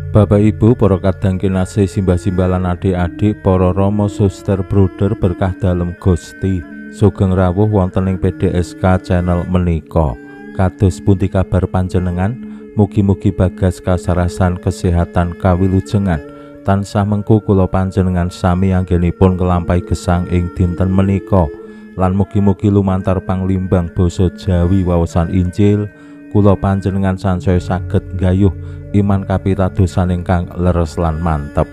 Bapak Ibu, para kadang kinasih, simbah-simbah lan adik-adik, para rama, suster, bruder berkah dalem Gusti. Sugeng rawuh wonten ing PDSK channel menika. Kados pundi kabar panjenengan? Mugi-mugi bagas kasarasan kesehatan kawilujengan. Tansah mengku kula panjenengan sami anggenipun nglampahi gesang ing dinten menika. Lan mugi-mugi lumantar panglimbang basa Jawi wawasan Injil kula panjenengan sansaya saged nggayuh iman kapitadosan ingkang leres lan mantep.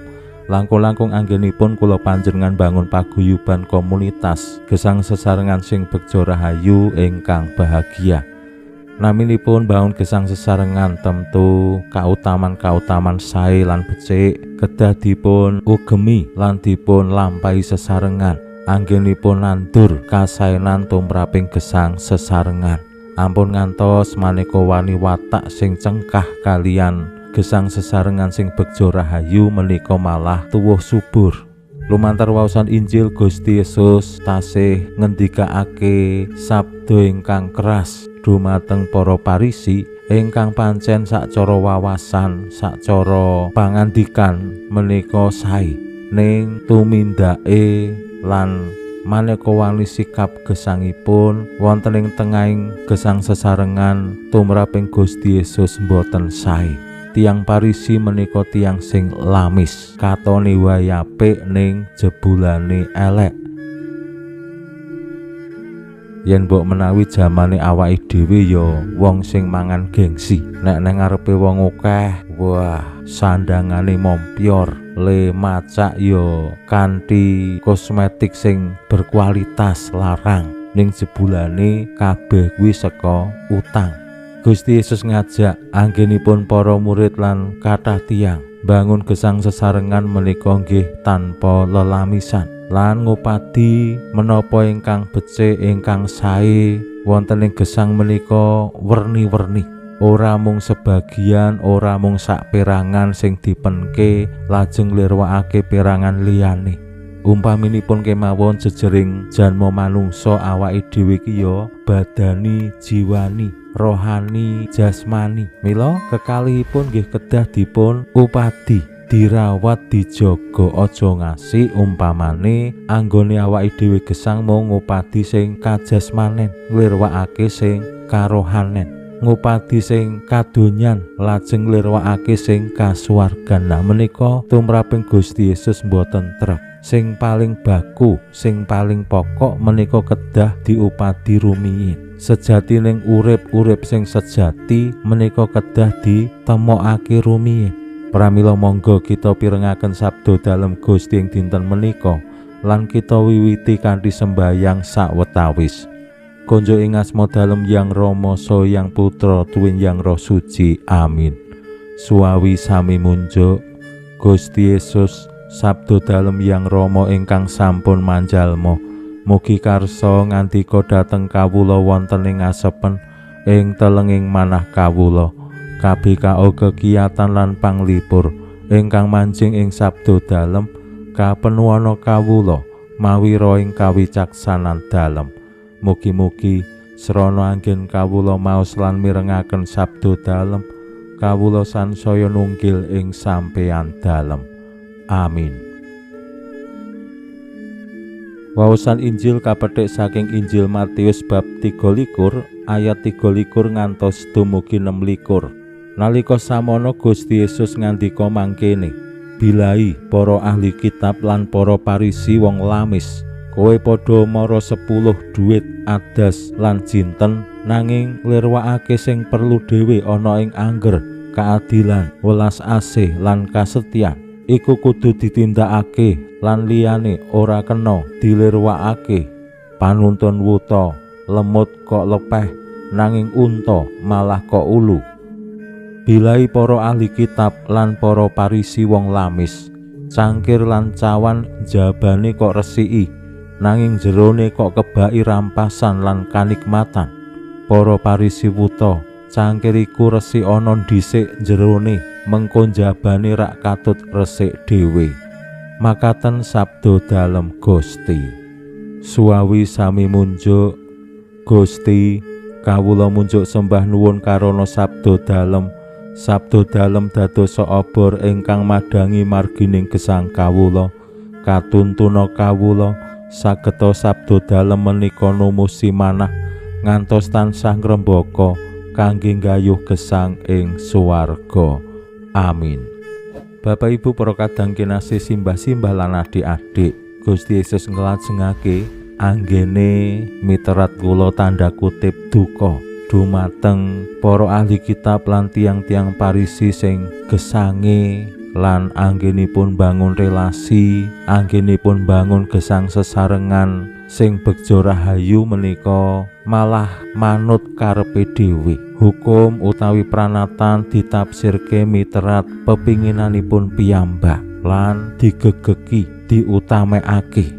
Langkung-langkung anggenipun kula panjenengan bangun paguyuban komunitas gesang sesarengan sing begja rahayu ingkang bahagia. Naminipun bangun gesang sesarengan tentu kautaman-kautaman sae lan becik kedah dipun ugemi lan dipun lampahi sesarengan. Anggenipun nandur kasaenan tumraping gesang sesarengan. Ampun ngantos maneka wani watak sing cengkah kalian gesang sesarengan sing begja rahayu menika malah tuwuh subur. Lumantar waosan Injil Gusti Yesus tasih ngendikake sabda ingkang keras dumateng para Parisi ingkang pancen sacara wawasan, sacara pangandikan menika sae, ning tumindake lan maneka wani sikap gesangipun wonten ing tengahing gesang sesarengan tumraping Gusti Yesus mboten sae. Tiang Parisi menika tiang sing lamis, katone wae apik ning jebulane elek. Yen mbok menawi jamane awake dhewe ya wong sing mangan gengsi, nek nang ngarepe wong akeh, wah sandangane mompyor, le macak ya kanthi kosmetik sing berkualitas larang, ning jebulane kabeh kuwi saka utang. Gusti Yesus ngajak anggenipun para murid lan kathah tiyang bangun gesang sesarengan menika nggih tanpa lelamisan lan ngupadi menapa ingkang becik ingkang sae wonten ing gesang menika werni-werni. Ora mung sebagian, ora mung sak perangan sing dipenke lajeng lirwakake perangan liyane. Umpaminipun kemawon jejering janma manungsa awake dhewe iki ya badani, jiwani, rohani, jasmani. Mila kekalihipun nggih kedah dipun upadi, dirawat, dijaga, aja ngasi umpamane anggone awake dhewe gesang mung ngupadi sing kajasmanen, nglirwakake sing karohanen, ngupadi sing kadonyan lajeng nglirwakake sing kasuwargan. Nah menika tumraping Gusti Yesus mboten trep. Sing paling baku, sing paling pokok menika kedah diupadi rumiyin. Sejatining urip-urip sing sejati menika kedah ditemokake rumiyin. Pramila monggo kita pirengaken sabda dalem Gusti ing dinten menika lan kita wiwiti kanthi sembayang sawetawis. Konjo ing asma dalem Yang Rama saha Yang Putra tuwin Yang Roh Suci. Amin. Suwawi sami munjuk Gusti Yesus sabda dalem Yang Rama ingkang sampun manjalma. Mugi karsa ngandika dhateng kawula wonten ing asepen ing telenging manah kawula. Kabikao kekiyatan lan panglipur ingkang manjing ing sabda dalem kapenuwana kawula mawi roing kawicaksanan dalem. Mugi-mugi srana anggen kawula maos lan mirengaken sabda dalem kawula sansaya nunggil ing sampeyan dalem. Amin. Waosan Injil kapethik saking Injil Matius bab 23 ayat 23 ngantos dumugi 26. Nalika samono Gusti Yesus ngandika mangkene, "Bilahi para ahli kitab lan para Parisi wong lamis, kowe padha mara 10 duit adas lan jinten nanging nglirwakake sing perlu dhewe ana ing angger, keadilan, welas asih lan kasetyan. Iku kudu ditindakake lan liyane ora kena dilirwakake. Panuntun wuta lemut kok lepeh nanging unta malah kok ulu." Bilahi para ahli kitab lan para Parisi wong lamis, Cangkir lan cawan jabane kok resiki, nanging jerone kok kebaki rampasan lan kanikmatan. Para Parisi wuta, cangkir iku resik ana dhisik jerone, mengko jabane rak katut resik dhewe. Makaten sabda dalem Gusti. Suwawi sami munjuk Gusti, kawula munjuk sembah nuwun karana sabda dalem. Sabda dalem dadosa obor ingkang madhangi margining gesang kawula. Katuntuna kawula sageta sabda dalem menika numusi manah ngantos tansah ngrembaka kangge nggayuh gesang ing swarga. Amin. Bapak Ibu para kadang kinasih, simbah-simbah lan adik-adik, Gusti Yesus nglajengake anggene miterat kula tanda kutip duka dumateng para ahli kitab lan tiang-tiang Parisi sing gesange lan anggenipun bangun relasi, anggenipun bangun gesang sesarengan sing begja rahayu menika malah manut karepe dhewe. Hukum utawi pranatan ditafsirke miterat pepinginanipun piyambak lan digegeki, diutamekake.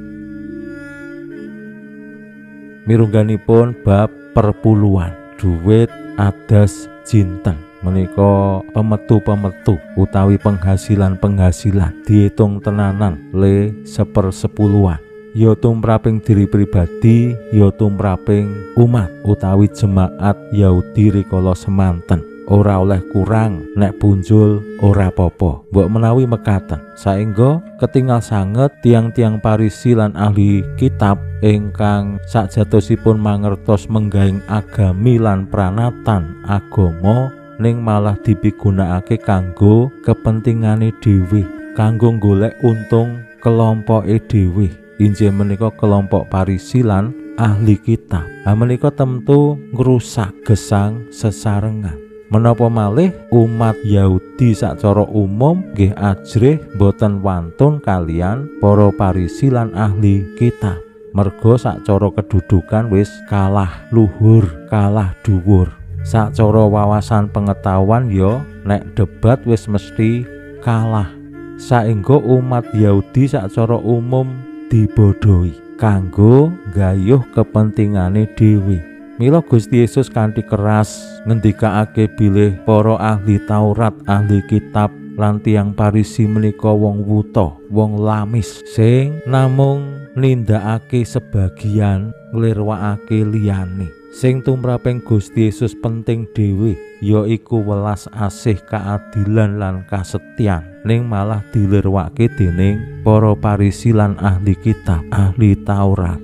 Mirungganipun bab perpuluhan, duit adas jinten menika pemetu-pemetu utawi penghasilan-penghasilan diitung tenanan le sepersepuluhan, ya tumraping diri pribadi, ya tumraping umat utawi jemaat Yahudi rikala semanten. Ora oleh kurang, nek punjul ora apa-apa. Mbok menawi mekaten, saengga ketinggal sanget tiang-tiang Parisi lan ahli kitab ingkang sakjatosipun mangertos menggaing agami lan pranatan agama ning malah dipigunakake kanggo kepentingane dhewe, kanggo golek untung kelompoke dhewe. Injih menika kelompok Parisi lan ahli kitab. Ha menika tentu ngrusak gesang sesarengan. Menapa malih umat Yahudi sacara umum nggih ajrih boten wantun kalian para Parisi lan ahli kitab. Merga sacara kedudukan wis kalah luhur, kalah dhuwur. Sacara wawasan pengetahuan ya nek debat wis mesti kalah. Saengga umat Yahudi sacara umum dibodohi kanggo nggayuh kepentingane dhewe. Mila Gusti Yesus kanthi keras ngendikake bilih para ahli Taurat, ahli kitab lan tiyang Parisi menika wong wuta, wong lamis sing namung nindakake sebagian, nglirwakake liyane. Sing tumraping Gusti Yesus penting dhewe yaiku welas asih, keadilan lan kasetyan, ning malah dilirwake dening para Parisi lan ahli kitab, ahli Taurat.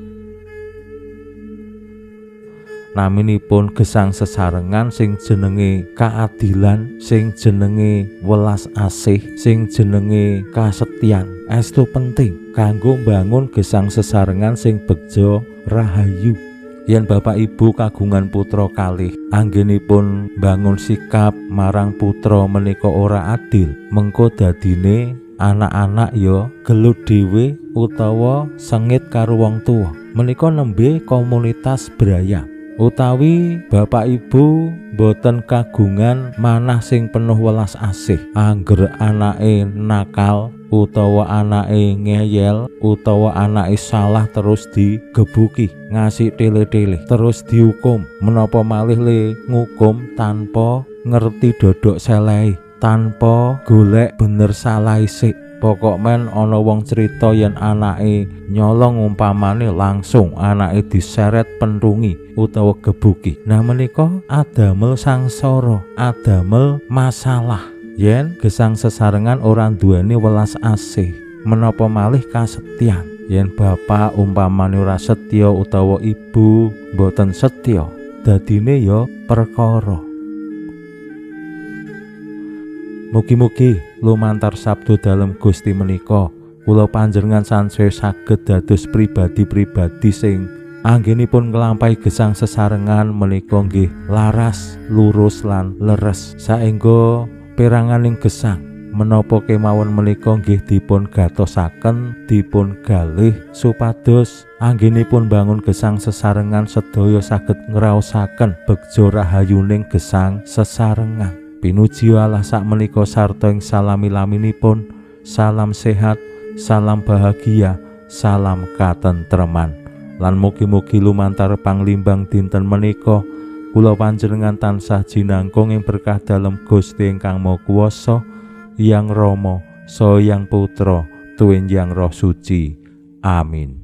Naminipun gesang sesarengan sing jenenge keadilan, sing jenenge welas asih, sing jenenge kasetyan estu penting kanggo mbangun gesang sesarengan sing begja rahayu. Yen bapak ibu kagungan putra kalih, anggenipun mbangun sikap marang putra menika ora adil, mengko dadine anak-anak ya gelut dhewe utawa sengit karo wong tuwa. Menika nembe komunitas braya. Utawi bapak ibu boten kagungan manah sing penuh welas asih, angger anake nakal utawa anake ngeyel utawa anake salah terus digebuki, ngasih tele-tele, terus dihukum. Menapa malih le ngukum tanpa ngerti dodok selehe, tanpa golek bener salah sik. Pokok men ana wong cerita yen anake nyolong umpamane, langsung anake diseret pentungi utawa gebuki. Nah menika adamel sangsara, adamel masalah yen gesang sesarengan ora duweni welas asih, menapa malih kasetyan. Yen bapak umpamane ora setya utawa ibu mboten setya, dadine ya perkara. Mugi-mugi lumantar sabda dalem Gusti menika kula panjenengan sansaya saged dados pribadi-pribadi sing anggenipun nglampahi gesang sesarengan menika nggih laras, lurus lan leres, saengga peranganing gesang menapa kemawon menika nggih dipun gatosaken, dipun galih supados anggenipun bangun gesang sesarengan sedaya saged ngraosaken begja rahayuning gesang sesarengan. Pinuji Allah sakmenika sarta ing salami-laminipun. Salam sehat, salam bahagia, salam katentreman. Lan mugi-mugi lumantar panglimbang dinten menika kula panjenengan tansah jinangkung ing berkah dalem Gusti ingkang Maha Kuwasa, Yang Rama, Saha Yang Putra, Tuwin Yang Roh Suci. Amin.